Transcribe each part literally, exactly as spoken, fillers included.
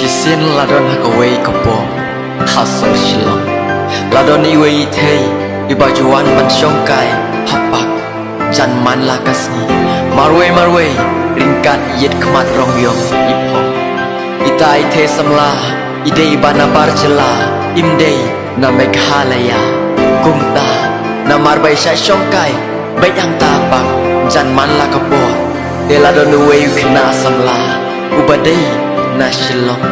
Sien la don ha kawei ka por ha sor Shillong, la don iwei i thei iba ju wan ban shongkai ha park jan man la ka sngi. Marwei marwei ryngkat i ïit khmat rong ïong i phong. Ita i thei samla i dei iba na bar jylla, im dei na Meghalaya. Kumta namar ba i shah shongkai beit hangta ha park jan man la ka por, te la don uwei u khynnah samla uba dei na Shillong,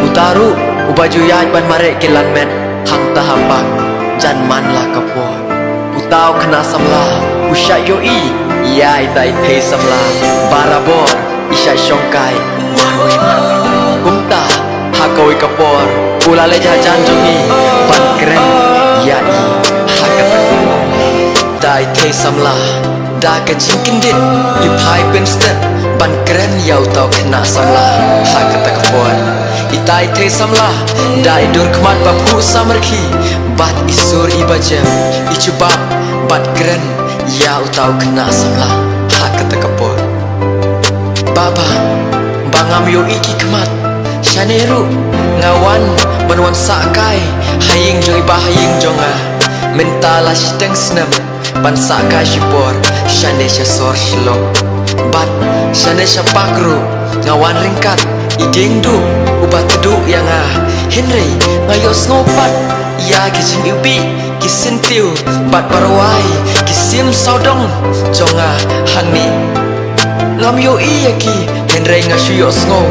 uta ruh uba ju ïaid ban mareh ki lan met hangta ha park jan man la ka por. Uta u khynnah samla u shah ïohi ïa ita i thei samla barabor i shah shongkai marwei marwei. Kumta ha kawei ka por u la leit hajan jong i ban kren ïa i ha kata ka por. Ita i thei samla da ka jingkyndit i phai pynstep ban kren ïa uta u khynnah samla ha kata ka por. Ita i thei samla da i dur khmat ba phuh samrkhie bad i sur iba jem i jubab bad kren ïa uta u khynnah samla ha kata ka por. Baba, ba ngam ïohi ki khmat, shane ruh nga wan ban wan sahkai ha ïing jong i bah ha ïing jong nga. Mynta la shiteng snem ban sahkai shipor shane sha sor Shillong. Bad shane sha park ruh nga wan ryngkat i dieng duh uba tduh ïa nga. Hynrei nga ïohsngew pat ïa ki jingiwbih, ki syntiew bad ba rwai ki sim sawdong jong nga hangne. Ngam ïohi ïa ki hynrei nga shu ïohsngew.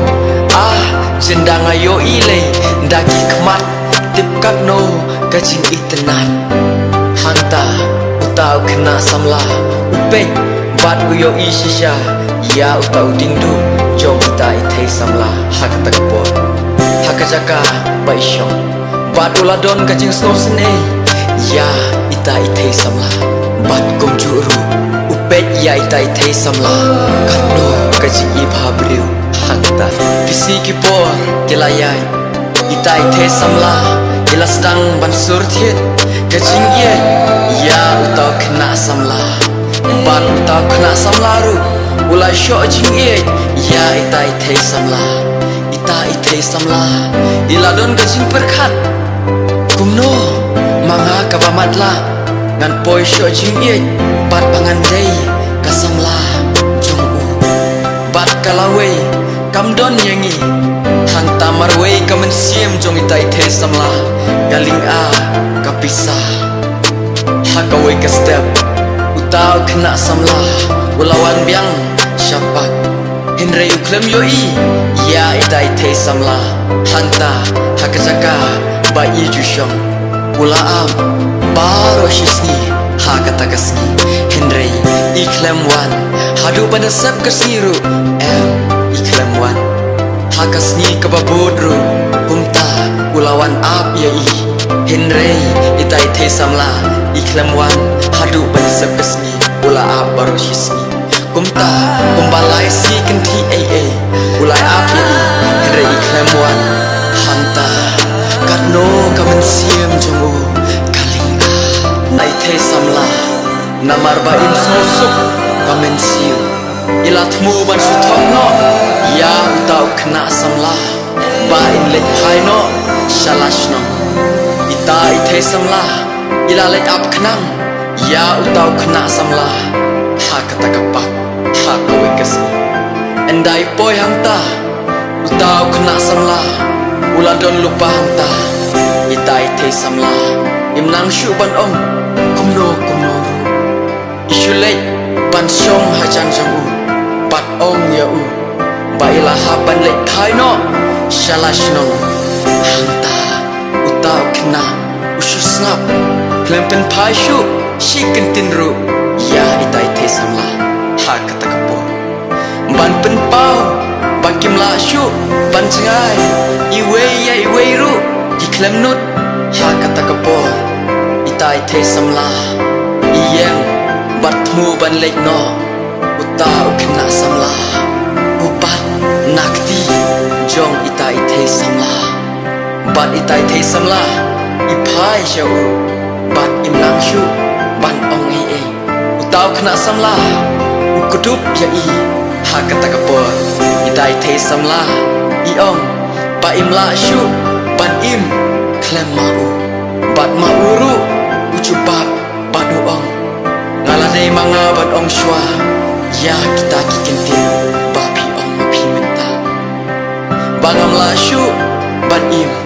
Ah, jin da nga ïohi lei da ki khmat, tip katno ka jingitynnad. Hangta uta u khynnah samla u peit bad u ïohi shisha ïa uta u dieng duh jong ita i thei samla ha kata ka por. Ha ka jaka ba i shong bad u la don ka jingsngewsynei ïa ita i thei samla. Bad kumjuh ruh u peit ïa ita i thei samla katno ka jingïeit ha briew. Hangta phi sngew ki por ki la ïaid, ita i thei samla i la sdang ban sur thied ka jingïeit ïa uta u khynnah samla. Bad uta u khynnah samla ruh u la shoh jingïeit ïa ita i thei samla. Ita i thei samla i la don ka jingpyrkhat, kumno ma nga kaba matlah ngan poi shoh jingïeit bad ba ngan dei ka samla jong u. Bad ka lawei kam don ïa ngi. Hangta marwei ka mynsiem jong ita i thei samla ka lynga ka pisa. Ha kawei ka step uta u khynnah samla u la wan biang sha park. Hynrei u khlem ïohi ïa ita i thei samla hangta ha ka jaka ba i ju shong. U la ap baroh shi sngi ha kata ka sngi, hynrei i khlem wan haduh ba na sep ka sngi ruh, em, i khlem wan. Ha ka sngi kaba bud ruh kumta u la wan ap ïa i, hynrei ita i thei samla i khlem wan haduh ba na sep ka sngi, u la ap baroh shi sngi. Kumta kumba lai sngi kynthih ei ei u la ap ïa i, hynrei i khlem wan. Hangta katno ka mynsiem jong u ka lynga. Ita i thei samla namar ba im sngewsuk ka mynsiem, i la thmu ban shu thok noh ïa uta u khynnah samla ba in leit phai noh sha la shnong. Ita i thei samla i la leit ap khnang ïa uta u khynnah samla ha kata ka park ha kawei ka sngi. Ynda i poi hangta uta u khynnah samla u la don lypa hangta. Ita i thei samla im nang shuh ban ong kumno kumno ruh. I shu leit ban shong hajan jong u bad ong ïa u ba i la hap ban leit phai noh sha la shnong. Hangta uta u khynnah u shu sngap, khlem pynphai shuh shi kyntien ruh ïa ita i thei samla ha kata ka por. Ban pynpaw ba kim lah shuh ban jngai iwei ïa iwei ruh, ki khlem nud ha kata ka por. Ita i thei samla i ïeng bad thmu ban leit noh. Uta u khynnah samla u bat na kti jong ita i thei samla. Bad ita i thei samla i phai sha u bad im nang shuh ban ong ei ei. Uta u khynnah samla u kdup ïa i. Ha kata ka por ita i thei samla i ong, Ba im lah shuh ban im khlem ma u. Bad ma u ruh u jubab bad u ong, nga la dei ma nga ban ong shuwa ïa kita ki kyntien ba phi ong ma phi mynta, ba ngam lah shuh ban im